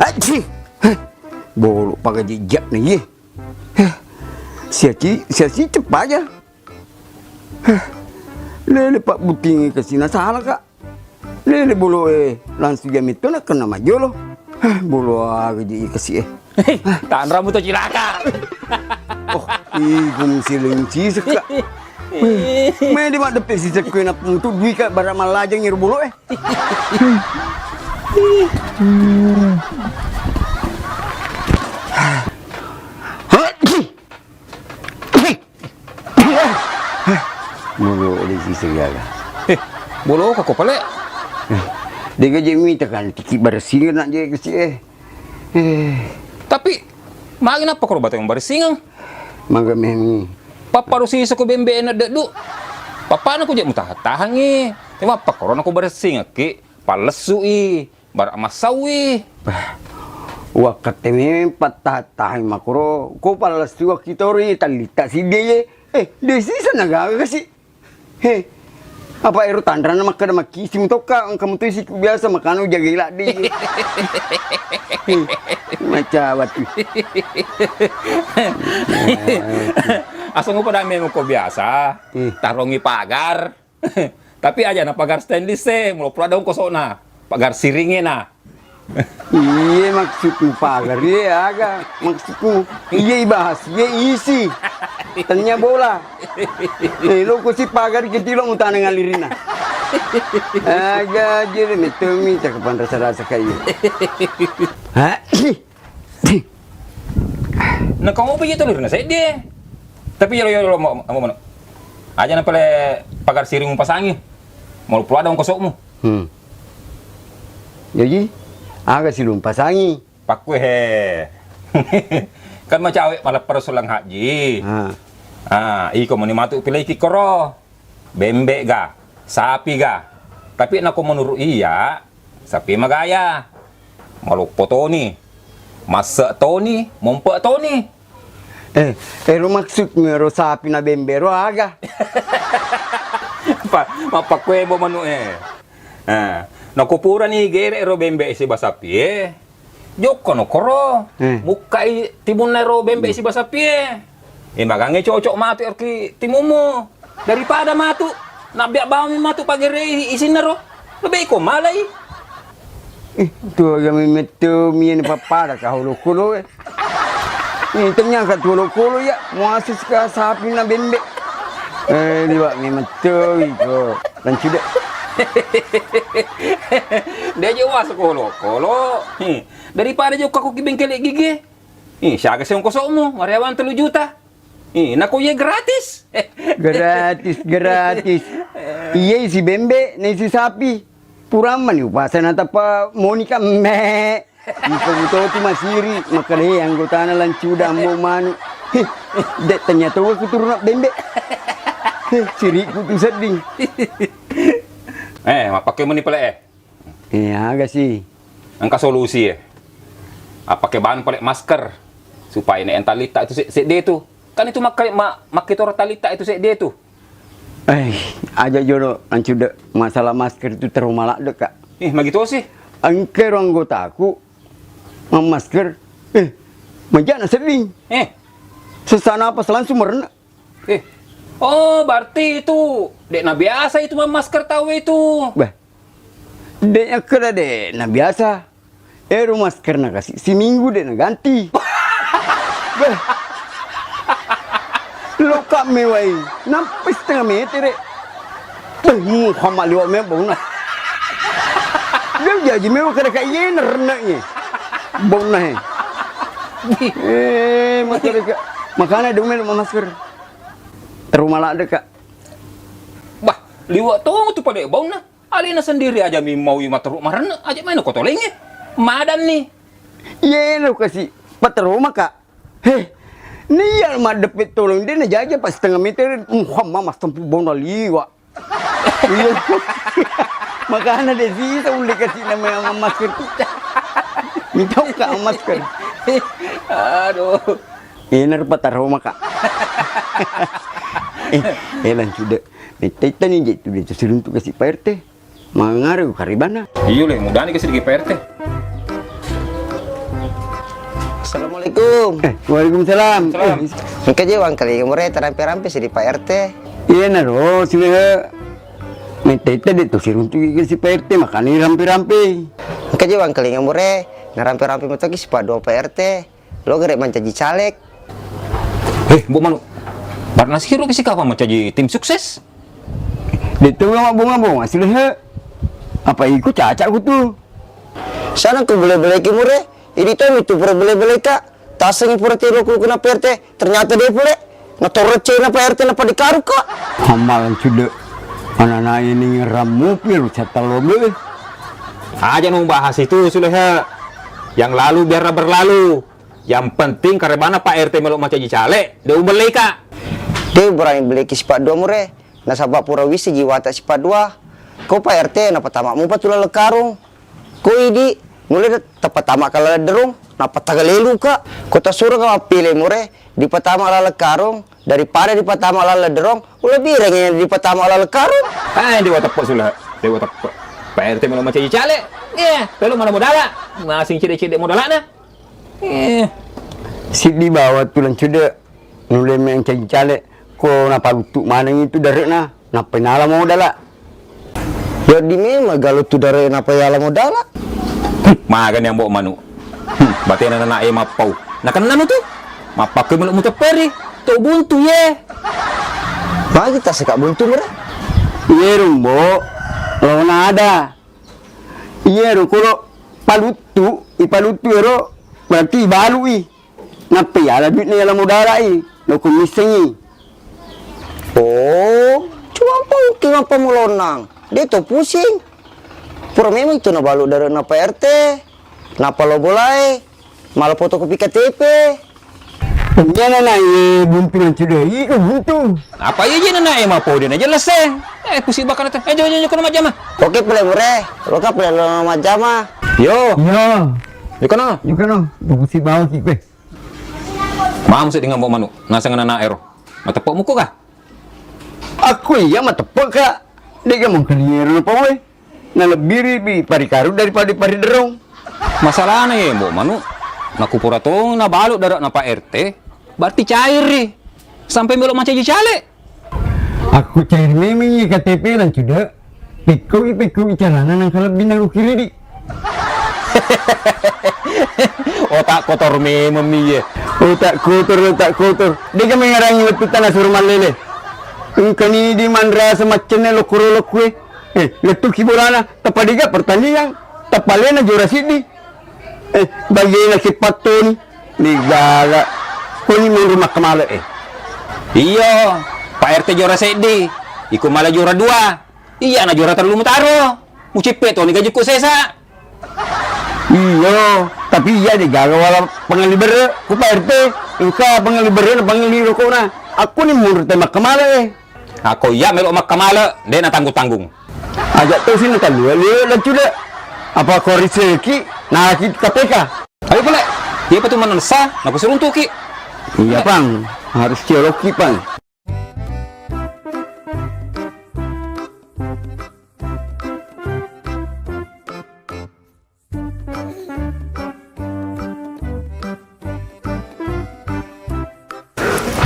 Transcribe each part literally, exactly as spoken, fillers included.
Acci. Bolo paga jejak na iye. Siaci, siaci cepat aja. Lele pak buting ke sina salah kak. Lele bolo e langsung jam itu nak kena majolo. Bolo aga ji kasi e. Hei, tanramu to cilaka. Oh, iku musi lenci seka. Medi maddepe si sekue na mutu dui ka bara malajeng iru bolo e. Mulu di sisi gaga. Eh, bolo ka ko pale. Dega je mita kan tiki barsingan nak je kasi e. Eh. Tapi magi nappa ko batang barsingan? Maga memi. Papparu sisa ko bembe enak deddu. Papana ko je mutahan-tahangi. Te mappa korona ko barsingan ki. Pallessui. Bara massaui. Bah, wakkette memeng pattaha-tahang makoro, ko pallessu wakkitori tallitta sidde ye. Eh, de sisa nagaga kasi. He. Apa ero tanrana makkeda makkisi mutokka, engka mutui siku biasa makana ujagai ladde ye. He, macawa tu. Aseng upada memeng ko biasa, tarongi pagar. Tapi aja na pagar stainless e, mulo pura daung kosokna. Pagar siringe na. Iye maksudmu pagar, iye aga maksudmu? Iye ibahas, iye isi. Tanya bola. Eh, lo kusi pagar gitu lo mutana ngalirina. Aga aja deh, metemi cakapan rasa-rasa kayu. Hah? Nakau mopi je tolirna seddi. Tapi yolo yolo mo mo mano. Aja na pale pagar siring mupasangi. Mau pura ada ongkosokmu. Hmm. Jaji aga silum pasangi. Pakkue he. Kan macawe maleppero sulang haji. Ah. Ah, iko meni matu pilih ki koro. Bembe ga, sapi ga. Tapi nako menurut iya, sapi magaya. Maloppo toni, masse toni, mompe toni. Eh, ero maksudmu ero sapi na bembe ro aga? Pa, mappakkue bo manu e. Eh, nako purani gere ro bembe siba sapi e. Jokkono koro, eh, mukkai timunna ro bembe siba sapi e. Eh, magange cocok matu erki timumu. Daripada matu, nabbiak bawang matu pagerei isinna ro. Lebih ko malai. Eh, tu agami metto mie ni pappada ka holo-holo e. Eh, tanya ka tu holo-holo ya, muasis ka sapi na bembe. Eh, liwa mi metto iko. Lancu de. De je uas kolo-kolo. Daripada jokka ko ki bengkele gigi. Ih, siaga seng kosokmu, mariawang tellu juta. Ih, nako iye gratis. Gratis, gratis. Iye isi bembe, na isi sapi. Puramma ni upasa na tappa monika me. Iko mutoti masiri, makkeda he anggotana lancuda ambo manu. He, de tanya to ku turuna bembe. He, siriku tu sedding. Eh, mappake meni pale e. Eh, aga si? Engka solusi e. Appake banu pale masker supaya ne entalitta itu se- sedde tu. Kan itu makke ma- makke toro talitta itu sedde tu. Eh, aja jolo ancu de masalah masker itu terlalu maladde ka. Eh, magitosi. Engke ro anggotaku mammasker. Eh, majana sedding. Eh, sesak napas langsung merenne. Eh. Oh, berarti itu dek na biasa itu mammasker tau itu. Beh. Dek nakkeda dek na biasa. Ero maskerna kasi siminggu dek na ganti. Beh. Lokka mewai. Nampai setengah meter e. Beh, Muhammad liwa me bauna. Dia jaji mewa kada ka iye nernek ni. Bauna he. Eh, masyarakat. Makana dong melo mamasker. Terumah lak deka. Bah, liwa tong tu pada bauna. Alena sendiri aja mi mau i materuk marenne, aja main ko tolenge. Madan ni. Iye lo kasi pateroma ka. He. Ni iya maddepe tolong de na jaja pas setengah meter Muhammad mas tempu bona liwa. Iya. Makana de sisa ulle kasi nama masker tu. Mitau ka masker. Aduh. Iner pataroma ka. Eh, eh, Lancude. Metta-ittani je tu de' tu siruntu' kasi' Pak R T. Mangare ku karebana. Iyo le, mudani kasi' diki Pak R T. Assalamualaikum. Eh, waalaikumsalam. Salam. Eh, engka je wangkalinga mure tarampe-rampe si di Pak R T. Iyanaro, Suleha. Metta-itta de' tu siruntu' kasi' Pak R T, makani rampe-rampe. Engka je wangkalinga mure, narampe-rampe metoki si Pak Dua Pak R T. Lo gere' mancaji caleg. Eh, Mbok Manu. Barna siro kasi' kapang mancaji tim sukses? De' tu mabbonga-bonga, Suleha. Apa iko caca' ku tu? Sana ku bele-beleki mure, idi' to mitu pura bele-beleka. Tasengi pura tiro ku kena P R T, ternyata de' pole. Natorro cena Pak R T napa dikarukka. Amalan sudah. Anak-anak ini ngeram mupi lu catal lobe. Aja nu bahas itu, Suleha. Yang lalu biarlah berlalu. Yang penting karebana Pak R T melo mancaji caleg, de' ubelleika. De' uberani belleki si Pak Dua mure. Nasaba' pura wisseng jiwata si Pak Dua. Ko Pak R T napatama mupa tu laleng karung. Ko idi' nulle tapatama ka laleng derung, nappa tagaleluka. Ko tasuro ka mappile mure, dipatama laleng karung, daripada dipatama laleng derung, ulebbirengngi dipatama laleng karung. Eh, dewa teppe' Suleha, dewa teppe'. Pak R T melo mancaji caleg, eh, melo mana modala, masing cedde'-cedde' modalana. Eh. Siddi bawang tu Lancude, nulle mancaji caleg, ko napaluttu' maneng itu dare'na, nappa nala modala. Jadi memang galo tu dare' napa yala modala. Hmm, magani Mbok Manu. Hmm, batena anak e mappau. Nakennanu tu. Mappakku melo mutepperi. To buntu ye. Magi taseka buntu mure. Iye rumbo. Lo nada. Iyero kolo paluttu, ipaluttu ero berarti ibalui. Nappa iyala duitna iyala modala'i, loko missengngi. Oh, cuma pungki mappamulonnang. De' to pusing. Pura memang itu nabalu dare'na Pak R T. Nappa lo bolae. Mala fotokopi K T P. Iya nana, iye buntu mancu doi, iko buntu. Apa iya je nana, eh, mapo de' na jelas, eh. Eh, pusing bakal nate. Eh, jauh, jauh, jauh, kono majjama. Oke, pale mure. Loka pale lo majjama. Yo. Yo. Yo kono. Yo kono. Pusing bawa ki pe. Mamu seddi ngambo manu. Naseng nana ero. Mateppe' muko kah? Akko iya mateppe' ka, de'ga mungkin iyero napawe. Nalebbiri bi parikaru daripada pariderrong. Masalahna ye, Mbok Manu, nakupura tong nabalu dare'na Pak R T, berarti cairri. Sampai melo mancaji caleg. Akko cair memeng ye K T P Lancude. Pekkogi, pekkogi calana nangka lebbi naruki ridi. Otak kotor memeng mi ye. Otak kotor, otak kotor. De'ga mengarangi wettu tana suruh mallele. Engkani di manrasa maccenne lokko-lokko e. Eh, lettuki bolana, tappa de'ga pertandingan, tappa alena juara siddi. Eh, bagena kipattoni, de'gaga. Koni munru makkamale, eh. Iyo, Pak R T juara seddi, iko mala juara dua. Iya na juara tellu mutaro. Mucippe toni gajikku sesa. Iyo, tapi iya de'gaga wala pangelli berre, ku Pak R T. Engka pangelli berre na pangelli rokona. Aku ni munru te makkamale, eh. Ako iya melo makkamale, de' na tanggung-tanggung. Aja' tosi natallu liwe Lancude. Apa ko riseki naki K P K? Ayo pale. Iya patu manessa, naku suruntuki. Iya pang, harus cioloki pang.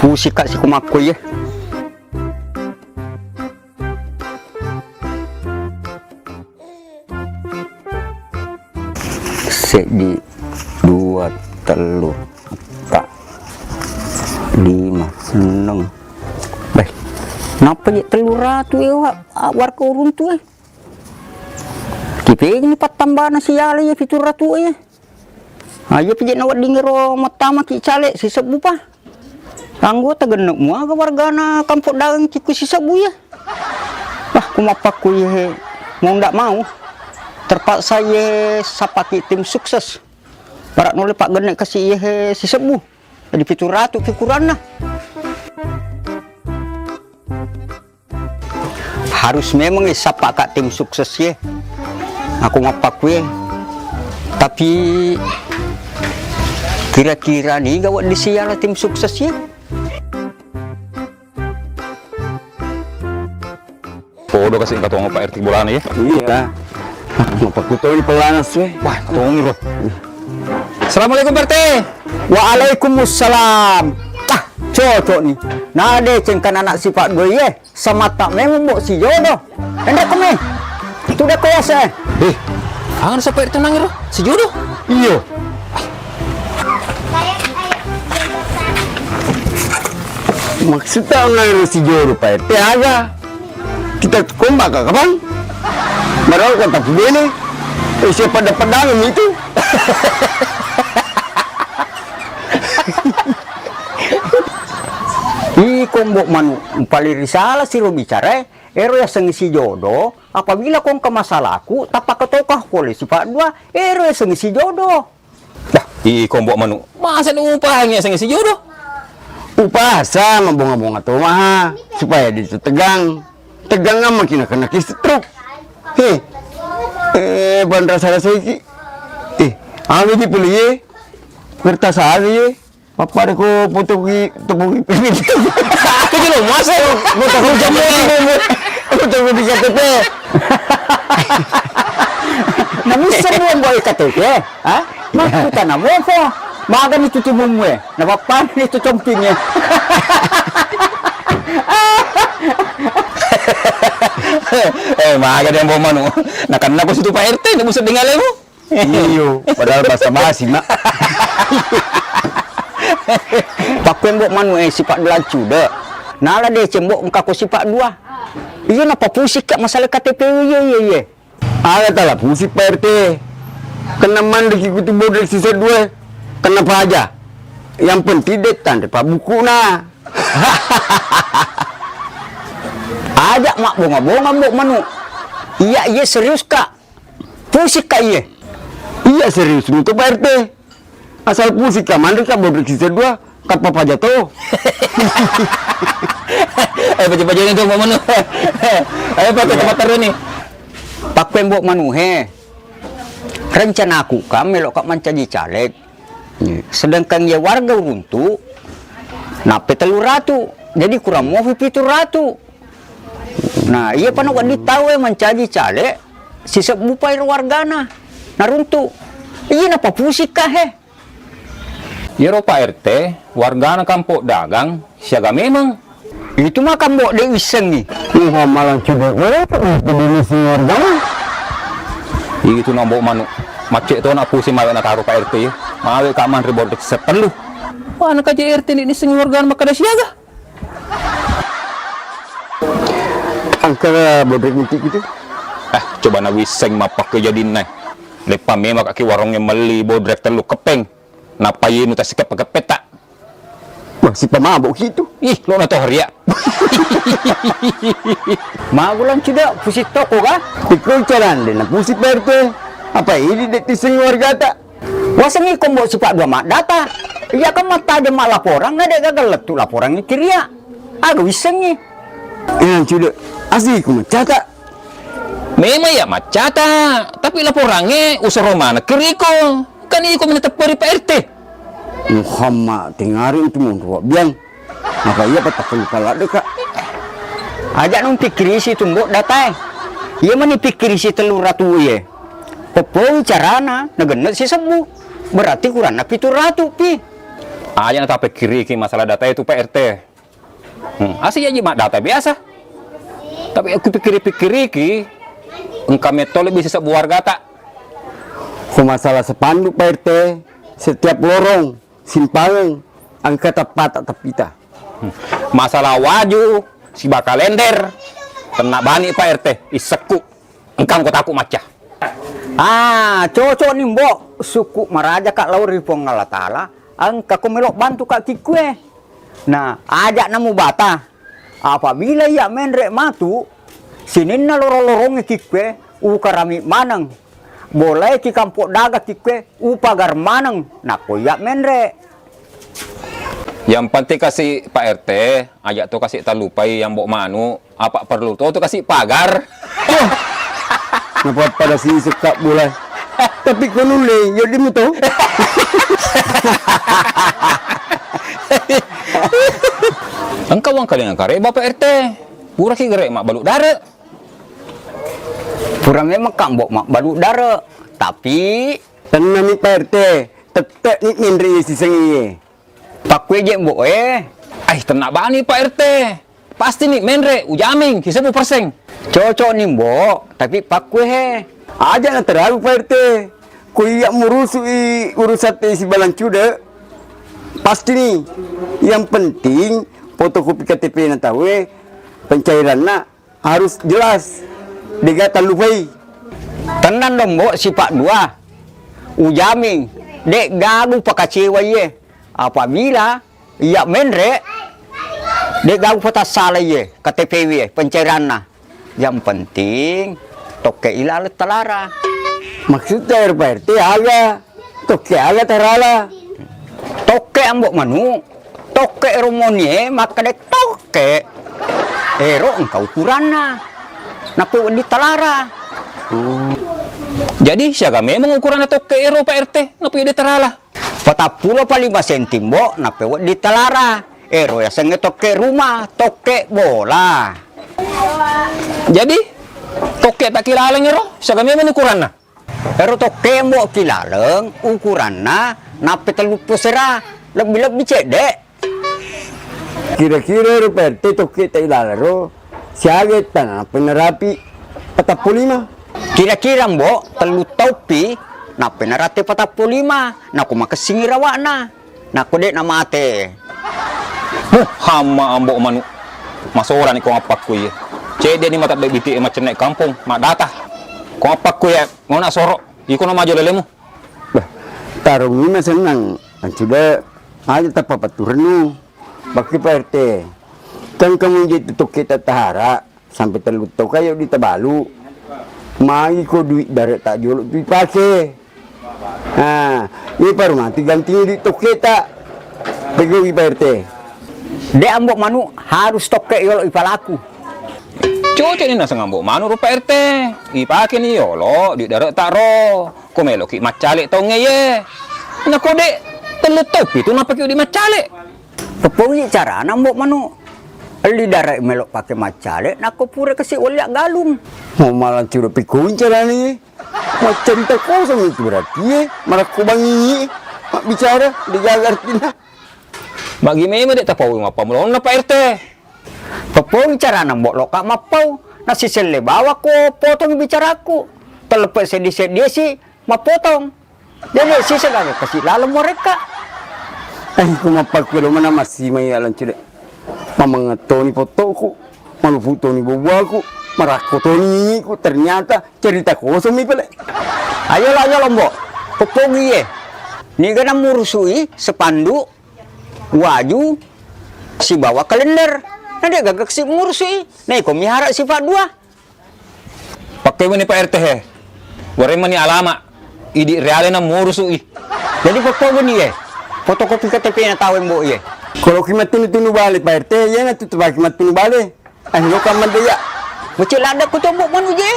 Pusika' sikumakku iye. Seddi, dua, tellu, eppa, lima, enneng. Beh, nappa je' tellu ratu e, Wak? Awwarko uruntu e. Kipejani pattambana siala iye pitu ratu e. Aja pije' nawedding ero mattamaki caleg sisebbu pa. Anggota genne' muaga wargana Kampong Dageng cikku sisebbu iye. Wah, ku mappakku iye he, mau ndak mau, terpaksa iye sappaki tim sukses. Bara' nulle paggenne' kasi' iye he sisebbu. Jadi pitu ratu ki ukuranna. Harus memang e sappaka' tim sukses ye. Aku mappakku ye. Tapi kira-kira niga wedding siala tim sukses ye? Podo kasi' engka tongeng Pak R T bolana ya. Iya. Mapakkutoi pelana sue. Wah, tongeng ro. Assalamualaikum Pak R T. Waalaikumsalam. Ah, cocok nih. Nah, deceng kan anak sifat gue ye. Samatta memang, Mbok, sijodo. Enrekko me. Tudekko yase. Eh, angan sapa itu nangiro? Sijodo? Iyo. Maksudnya nangiro sijodo, Pak R T, aga? Kita kompak, Kak, Bang? Marau kata pubene. Eh, siapa dapat dalam itu? Iko, Mbok Manu, paling risala siro bicara, eh. Ero yasengnge sijodo, apabila ko engka masalaku, tappakatoka pole sipa' dua, ero yasengnge sijodo. Dah, iko, Mbok Manu, masa ni upahangngi yasengnge sijodo? Upasa mabonga-bonga to maha, supaya ditu tegang. Tegang makin kena ki stroke. He. Eh, ban rasa-rasa iki. Eh, anu di puli ye. Kertas anu ye. Pappada ko foto ki, foto ki. Itu lo masa. Foto ki K T P. Foto ki K T P. Namussa buang boy K T P, ha? Makkuta na mofo. Magani tu tibummu e. Na pappani tu compingnge. Eh, magani Mbok Manu. Nakenna ko situ Pak R T, namussa dengan lemu. Iyo, padahal basa-basi, Mak. Pakkue, Mbok Manu, eh, sipa' dua lancude. Nala deceng, Mbok, engka ko sipa' dua. Iya, napapusikka masalah K T P, iya, iya, iya. Aga tala pusing, Pak R T. Kenna manre ki kutu bodrek sisa dua. Kenna paja. Yang penting de' tanre pabbukuna. Aja' mabbonga-bonga, Mbok Manu. Iya, iya serius, Kak. Pusing ka iye. Iya, serius mutu, Pak R T. Asal pusing ka manre ka bodrek sisa dua, kappa paja to. Eh, baca-baca ini dong, Mbok Manu. Ayo, Pak, tempat terus nih. Pakkue, Mbok Manu, he. Rencanaku kan melo' ka mancaji caleg. Sedangkan iye warga uruntu, nappa tellu ratu, jadi kurang mofi pitu ratu. Nah, iya pa na wedding tau e mancaji caleg, sisebbu pa ero wargana, naruntu. Iya, napapusikka he. Iyaro Pak R T, wargana Kampong Dagang, siaga memang. Itu maka, Mbok, de' wissengngi. Iya, malang cedek, mana itu, Mbok, de' wissengngi wargana? Itu na, Mbok Manu. Macet to na pusing mawe nataro Pak R T ya. Mawe ka manre bodrek sisa tellu. Wah, anak aja R T de' wissengngi wargana makkeda siaga. Angkara bodrek mitik itu. Eh, coba na wisseng mappakke jadinna. Leppa memang kaki warungnge melli bodrek tellu kepeng. Nappa yenu tasikeppe-keppetta. Wah, sipa mabok kitu. Ih, lo na toh ria. Magulang cida, pusing toko ga? Ikoi carande na pusing Pak R T. Apa ini de' tissengngi wargata? Wasengngi ko, Mbok, sipa' dua maddata. Iya kan mattajeng ma laporan, na de' gaga lettu laporan kiria. Aga wissengngi. Enang cida, asli ku maccata. Memang iya maccata, tapi laporangnge usoro manekki riko. Kan iko minateppa ri Pak R T. Muhammad, tengari itu monro biang. Maka iya patakkalu kaladde, Kak. Aja' nung pikkirisi tu, Mbok, datae. Iya mani pikkirisi tellu ratu iye. Poppowi carana, nagenne' sisebbu. Berarti kuranna pitu ratu pi. Aja' na tapikkiriki masalah datae tu, Pak R T. Hmm, asli jaji maddata biasa. Tapi aku pikkiri-pikkiriki, engka metto lebbi sisebbu wargata. Ko masalah spanduk, Pak R T, setiap lorong, simpangeng, engka teppata teppita. Hmm. Masalah waju, siba kalender, tenna bani, Pak R T, issekku. Engka anggotaku macca. Ah, cocok ni, Mbok. Sukku' maraja ka' lao ri Puang Allah Taala, engka ko melo' bantu ka' kikkue. Nah, aja' na mubata. Apabila iya menre' matu, sininna lorong-lorongnge kikkue, ukarami maneng. Bolae ki Kampong Dagang kikkue, upagar maneng. Nakko iya menre'. Yang penting kasi' Pak R T, aja' to kasi' tallupai yang Mbok Manu, apa perlu to, to kasi' pagar. Napappada si sekka' bola. Tapi ko nulle, jadi mu to. Engka uang kalinga kareba Pak R T. Pura ki gere' mabbalu dare'. Pura memang ka, Mbok, mabbalu dare, tapi tennani, Pak R T, tette ni menre sisengi ye. Pakkue je, Mbok, eh. Ai, tenna bani, Pak R T. Pasti ni menre, ujamin, ki seribu persen. Cocok ni, Mbok, tapi pakkue he. Aja na terlalu, Pak R T. Ku iya murusu i urusan te si balancude. Pasti ni. Yang penting fotokopi K T P na tawe, pencairanna harus jelas. Dega tallupai. Tenang dong, Mbok, sipak dua. Ujamin, dek gagu pakacewa iye. Apabila iya menre, dek gagu patassala iye, K T P we, pencairanna. Yang penting, tokke ilaleng talara. Maksudnya, Pak R T, aga? Tokke aga tarala? Tokke, Ambo Manu, tokke ero monie makkeda tokke. Ero engka ukuranna. Nappa wedding talara. Oh. Jadi, siaga memang ukuranna tokke ero, Pak R T, nappa wedding tarala? Patappulo pa lima senti, Mbo, nappa wedding talara. Ero yasengnge tokke rumah, tokke bola. Jadi, tokke takkilaleng ero, siaga memang ukuranna? Ero tokke, Mbo, kilaleng ukuranna nappa telluppo sera, lebbi-lebbi cedde. Kira-kira ero, Pak R T, tokke tailaleng ro siaga ettana nappa narapi patappulo lima? Kira-kira, Mbo, tellu tauppi nappa narate patappulo lima, nako makessingi rawakna. Nakko de' namate. Muhamma Ambo Manu. Masorani ko mappakku iye. Cedde' ni mata bibiti e macenne' kampong, maddata. Ko mappakku iye, ngona soro. Iko na maju lelemu. Bah, tarungi masennang. Ancuda, aja tappa patturennu. Bakki Pak R T. Kan kamu je tokke tatahara. Sampai tellu tau kayo di tabalu. Magi ko duit dare' ta jolo tu ipake. Ha, iye paru mati ganti duit tokketa. Pegogi Pak R T. De' Ambo Manu harus tokke yolo ipalaku. Cocok ni naseng Ambo Manu ro Pak R T. Ipake ni yolo duit dare' ta ro. Ko meloki maccale' taungnge iye. Nako de' tellu tau pitu napake di maccale'. Peppogi carana Ambo Manu. Elli dare' melo' pake maccale', nakko pura kasi' welli aggalung. Mau malancu do pekkogi carana iye. Maccarita kosong itu berarti iye. Marakko bangi mabbicara, degaga artina. Magi memang de' tapaui mappamulonna Pak R T. Peppogi carana Mbo, loka mappau. Nasiselle bawa ko potong bicaraku. Telleppe seddi-seddi si mappotong. Jadi sisa gaga kasi' laleng morekka. Eh, ku mappakku lo mana massimai alancu de'. Mamangettoni pottoku, maluputoni bobuaku, marakkotoni ngingiku, ternyata cerita kosong mi pale. Ayo lo, ayo lo, Mbo. Peppogi ye. Niga namurusui sepandu, waju, sibawa kalender. Na de' gaga kasi' murusui. Na iko mihara sipa' dua. Pakkemuni Pak R T he. Waremmani alama'. Idi' reale na murusu'i. Jadi pakkoguni ye. Fotokopi K T P na tau Mbo ye. Koloki mattunu-tunu bale Pak R T, iyana tu tubaki mattunu bale. Ah, lo kamman de' ya. Mecce ladda' ko tombo' manu je.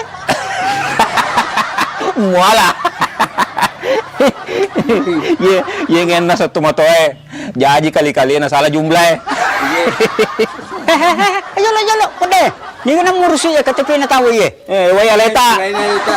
Muala. Ye, ye ngenna satu matoe. Jaji kali-kali na salah jumlah e. Iye. Eh, eh, eh, ayo lo, ayo lo, pede. Niga namurusu ye K T P na tau ye. Eh, wai aleta. Lain aleta.